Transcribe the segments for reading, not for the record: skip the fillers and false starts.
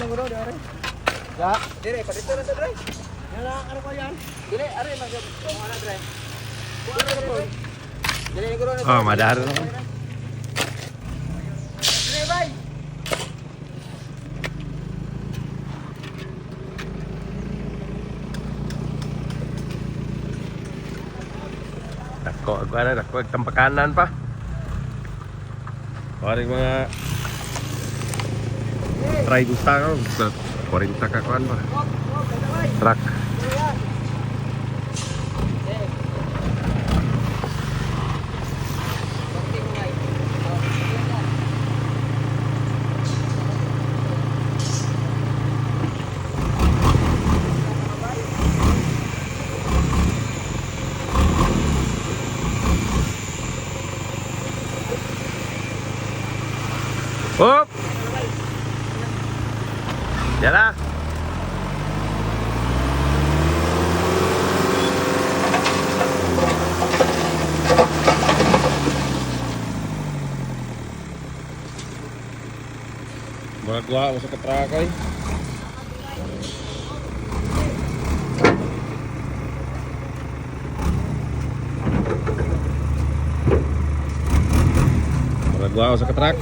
na guro, di are. Ya. Dire, padito na sa dre. Yala, ano ko yan? Dili, are mag ano dre. Dili ni guro na. Oh, madaro na. Dre, bay. Dako, ako na, dako, tampakanan pa. Paring mga try gusta ko. 40 ka kuan pa. Truck. Hop! Yan na. Magwa mo sa katrakoy. Magwa mo sa katrak.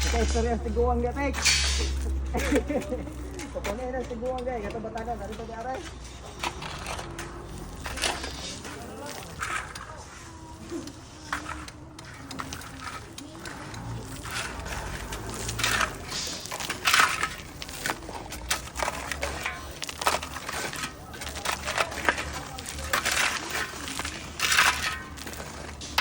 Ito istorya sa tiguang gatek. Papunay na tiguang gay, kato batakan, narito di aray.